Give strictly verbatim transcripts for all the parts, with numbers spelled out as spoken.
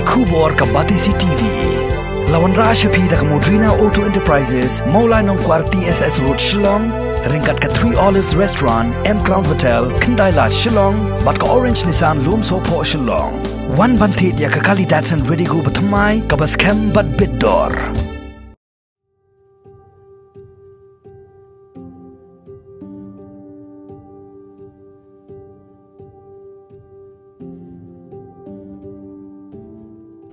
Khubor ka Batesi T V. La wanrah sha phi da ka Modrina Auto Enterprises, Mawlai Nongkwar T S S Road, Shillong, ryngkat ka Three Olives Restaurant, M Crown Hotel, Khyndai Lad, Shillong, bad ka Orange Nissan Lumsohphoh, Shillong. Wan ban thied ïa ka kali Datsun Redigo bathymmai kaba skhem bad bit dor.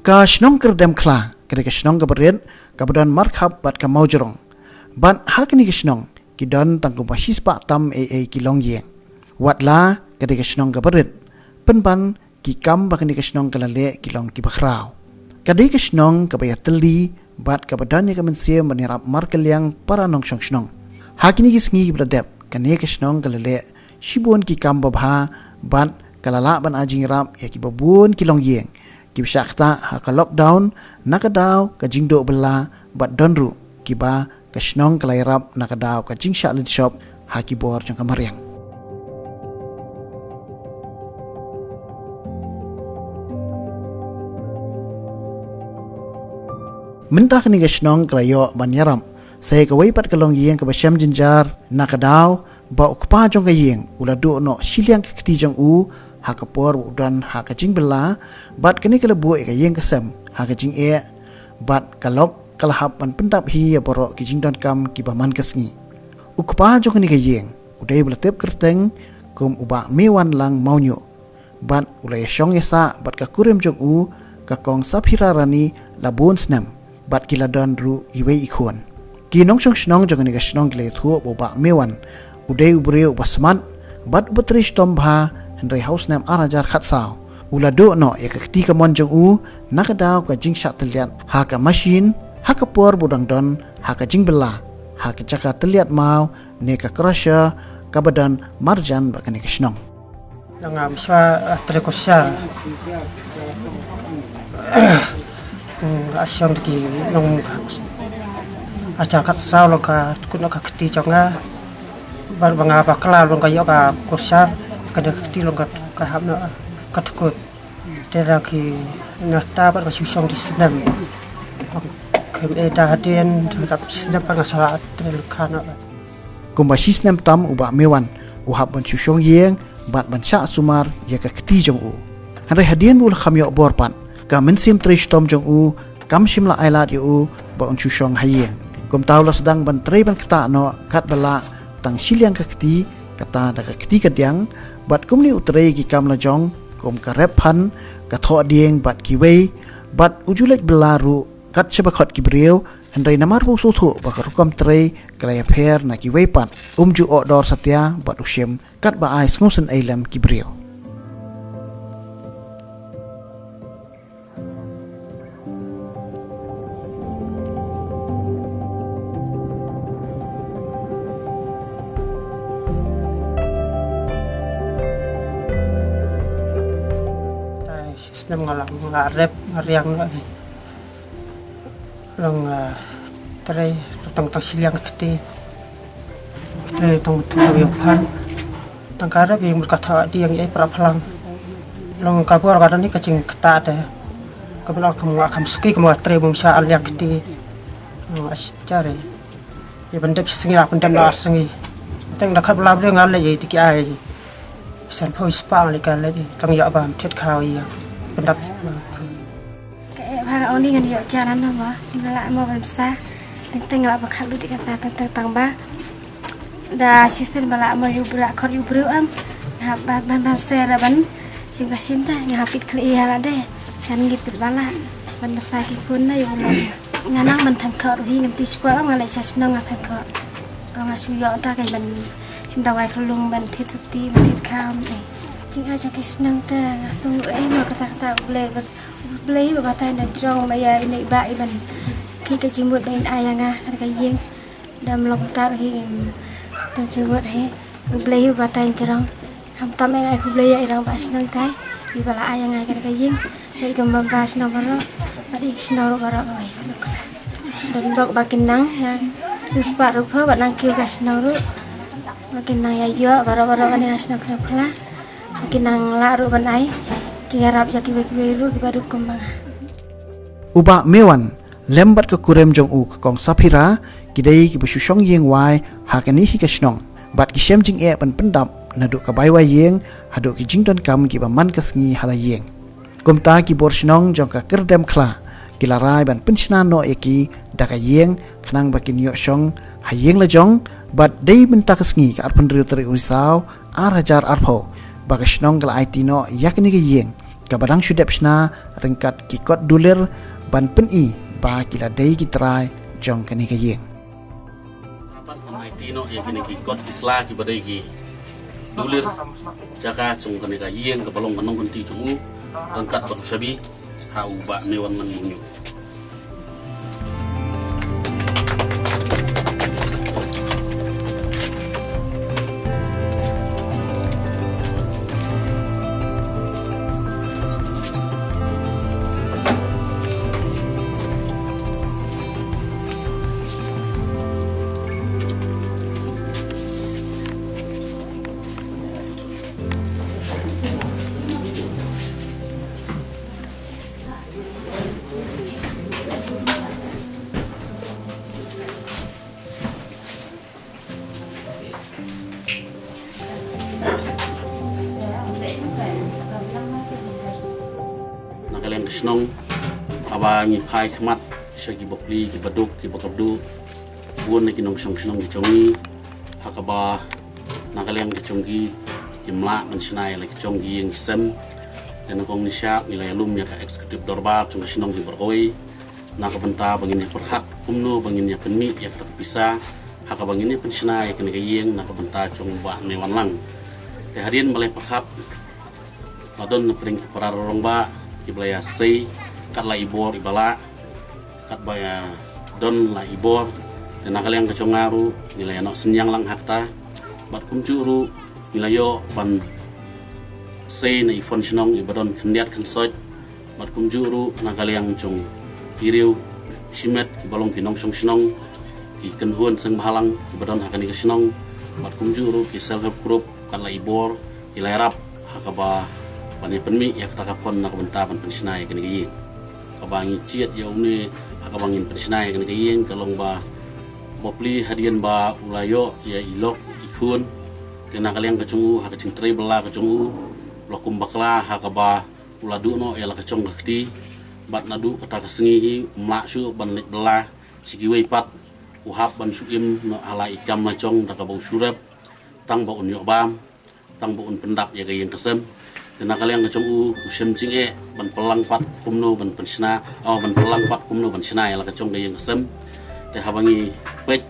Ka shnong Kyrdemkhla ka dei ka shnong kaba rit, kaba don markhap bad ka mawjrong. Bad ha kane ka shnong ki don tang kumba shispah tam ei ei ki longïing. Watla ka dei ka shnong kaba rit, pynban ki kam ba kane ka shnong ka la leh ki long kiba khraw. Ka dei ka shnong kaba ïatylli bad kaba don ïa ka mynsiem ban ïarap markylliang para nongshong shnong. Ha kine ki sngi kiba la dep, kane ka shnong ka la leh shibun ki kam babha bad ka la lah ban ai jingïarap ïa kiba bun ki longïing kiba shah ktah ha ka lockdown na ka daw ka jingduh bylla, bad don ruh kiba ka shnong ka la ïarap na ka daw ka jingshah lynshop ha ki bor jong ka mariang. Mynta kane ka shnong ka la ïoh ban ïarap sa ïa kawei pat ka longïing kaba shem jynjar na ka daw ba u kpa jong ka ïing u la duh noh shiliang ka kti jong u ha ka por ba u don ha ka jingbylla, bad kane ka la buh ïa ka ïing ka sem ha ka jingeh, bad ka lok ka la hap ban pyndap hi ïa baroh ki jingdonkam kiba man ka sngi. U kpa jong kane ka ïing u dei ba la tip kyrteng kum u Bah Meiwanlang Mawñiuh, bad u la ïashong ïasah bad ka kurim jong u, ka Kong Saphira Rani, la bun snem, bad ki la don ruh iwei i khun. Ki nongshong shnong jong kane ka shnong ki la ïathuh ba u Bah Meiwan u dei u briew uba smat bad uba trei shitom bha, hynrei ha u snem ar hajar khatsaw u la duh noh ïa ka kti kamon jong u na ka daw ka jingshah tylliat ha ka mashin ha ka por ba u dang don ha ka jingbylla ha ka jaka tylliat maw ne ka crusher kaba don marjan bad kane ka shnong. Nga mynshwa, ah, trei crusher. Hmm, nga shong da ki nong hajar khatsaw long ka tkut noh ka kti jong nga. Bad ba nga bakla long ka ïoh ka crusher, ka dei ka kti long ka, ka hap noh ka tkut. Te da ki nata bad ka shu shong da snem. Khlem eh da hadien da snem pat nga sa la trei lyngkha noh. Kumba shi snem tam u Bah Meiwan u hap ban shu shong ïing bad ban shah sumar ïa ka kti jong u. Hynrei hadien ba u la kham ïoh bor pat, ka mynsiem trei shitom jong u kam shym la ailad ïa u ba un shu shong ha ïing. Kumta u la sdang ban trei ban ktah noh katba lah tang shiliang ka kti, kata da ka kti kadiang, bad kumne u trei ki kam la jong kum ka rep phan, ka thoh dieng bad kiwei, bad u ju leit bylla ruh kat shaba khot ki briew. Hynrei namar ba u sngewthuh ba ka rukom trei ka la ïapher na kiwei pat, um ju oh dor satia bad u shim katba ai sngewsynei lem ki briew. Snem nga la, nga rep, nga riang noh hi. Long, ah, trei tang, tang shiliang ka kti. Trei tang tu ïa phan. Tang ka rep ïa mut ka thoh dieng ïa para phlang. Long ka bor ka don hi ka jingktah te. Ka bor ka mut ka mut suki ka mut trei bym shah liang kti. Long, ah, jare. Ïa pyndep shi sngi la pyndep la ar sngi. Tang da khat ba la briew nga leit ïa ki ai. San phew spah nga leit ka leit tang ïa ba thied khaw ïa pyndep. Ka eh ba nga ong ni ngan ïoh jan ano mo, ni ba lah mo ban bsa. Teng teng lah ba khat lut ïa kata teng teng tang ba. Da shisien ba lah mo ïa u briew khot ïa u briew em. Nga hap ban ban ban ser ban shim ka shim ta, nga hap pit khlieh ïa lade. Kan ngit pit ba lah ban bsa ki khun na ïa u mo. Nga nang ban than khot ruh hi ngam tip shuwa em, nga leit sha shnong nga than khot. Nga shu ïoh ta ka ban shim dawai khlung ban thied suti ban thied kham eh. Jingai jong ki shnong ta nga sngew eh mo kata kata U Blei ba U Blei ba batai na jrong ba ïa ine i ba i ban ki ka jingmut ba in ai ïa nga kata ka ïing. Dam long tar hi em. Dam jingmut hi U Blei ba batai na jrong. Kham tam ïa ngai khublei ïa i rangbah shnong tai. I ba la ai ïa ngai kata ka ïing. Ba i dam ba ba shnong baroh. Ba i shnong ruh baroh ba wai. Don bok ba kin nang ïa. Us pat ruh pha ba nang kiew ka shnong ruh. Ba kin nang ïa ïoh baroh baroh ba ïa shnong khlem khla. Ki nang lah ruh ban ai jingïarap ïa kiwei kiwei ruh kiba duk kum ba nga. U Bah Mewan lem bad ka kurim jong u ka Kong Saphira ki dei kiba shu shong ïing wai ha kane hi ka shnong bad ki shem jingeh ban pyndap naduh ka bai wai ïing haduh ki jingdonkam kiba man ka sngi ha la ïing. Kumta ki bor shnong jong ka Kyrdemkhla ki la rai ban pynshna noh ïa ki da ka ïing khnang ba kin ïoh shong ha ïing la jong. Bad dei mynta ka sngi ka arphew hynriew tarik u Risaw ar hajar arphew ba ka shnong ka la aiti noh ïa kane ka ïing kaba dang shu dep shna ryngkat ki kot dulir ban pyni ba ki la dei ki trai jong kane ka ïing. Dapat kan aiti noh ïa kine ki kot ki sla kiba dei ki dulir jaka jong kane ka ïing kaba long ka nongkynti jong u ryngkat bad u shabi ha u Bah Mewan Langmongñiuh. Na ka liang ka shnong haba ngi phai khmat sha ki bapli ki baduk ki bakabdu bun na ki nongshong shnong ki jong ngi ha kaba na ka liang ka jong ki kim lah ban shna ïa la ki jong ki ïing ki sem. Te na kong ni sha ngi la ïalum ïa ka executive dorbar jong ka shnong ki bor kawei na ka bynta ba ngin ïa pyrkhat kumno ba ngin ïa pynmih ïa ka pisa ha kaba ngin ïa pynshna ïa kane ka ïing na ka bynta jong u Bah Mewan Lang. Te hadien ba la pyrkhat la don na pdeng ki para rangbah kiba la ïa sei kat la i bor i ba lah kat ba ïa don la i bor. Te na ka liang ka jong nga ruh ngi la ïa noh synñiang lang ha kata bad kumjuh ruh ngi la ïoh ban sei na i fund shnong i ba don khyndiat khynsoit bad kumjuh ruh na ka liang jong ki riew shimet kiba long ki nongshong shnong ki kynhun seng bhalang kiba don ha kane ka shnong bad kumjuh ruh ki self help group kat la i bor ki la ïarap ha kaba ban ïa pynmih ïa kata ka fund na ka bynta ban pynshna ïa kane ka ïing. Kaba ngi jied ïa une ha kaba ngin pynshna ïa kane ka ïing ka long ba bapli hadien ba u la ïoh ïa i lok i khun. Te na ka liang ka jong u ha ka jingtrei bylla ka jong u la kum bakla ha kaba u la duh noh ïa la ka jong ka kti bad naduh kata ka sngi hi um lah shuh ban leit bylla sha kiwei pat. U hap ban shu im noh ha la i kam la jong da kaba u shu rep tang ba un ïoh bam tang ba un pyndap ïa ka ïing ka sem. Te na ka liang ka jong u u shem jingeh ban pynlang pat kumno ban pynshna o ban pynlang pat kumno ban shna ïa la ka jong ka ïing ka sem. Te haba ngi peit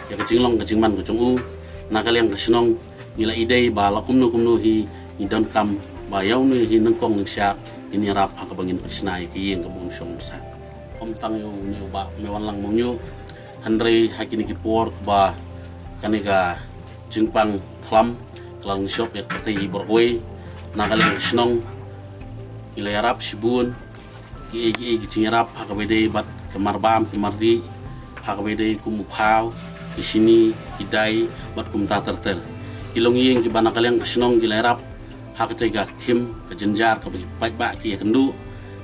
ïa ka jinglong ka jingman ka jong u na ka liang ka shnong ngi la i dei ba la kumno kumno hi ngi donkam ba ïa une hi nyngkong nyngshah ngin ïarap ha kaba ngin pynshna ïa ka ïing kaba um shong um sah. Ym tang ïa une u Bah Mewan Langmongñiuh hynrei ha kine ki por ba kane ka jingpang khlam ka la long shop ïa ka pyrthei hi bor kawei na ka liang ka shnong ngi la ïarap shibun kiei kiei ki jingïarap ha kaba ïadei bad ka marbam ka mardih ha kaba ïadei kum u phaw ki shini ki dai bad kumta ter ter. Ki longïing kiba na ka liang ka shnong ki la ïarap ha katei ka khim ka jynjar kaba ki paidbah ki ïakynduh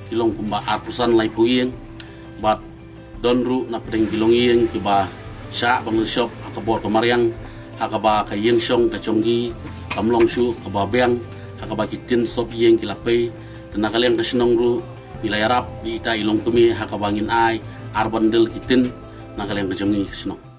ki long kumba arphew san laiphew ïing bad don ruh na pdeng ki longïing kiba shah ban leit shop ha ka bor ka mariang ha kaba ka ïing shong ka jong ki kam long shuh kaba biang ha kaba ki tin sop ïing ki la pei. Te na ka liang ka shnong ruh ngi la ïarap ïa ita i longkmie ha kaba ngin ai ar bandel ki tin na ka liang ka jong ngi ka shnong.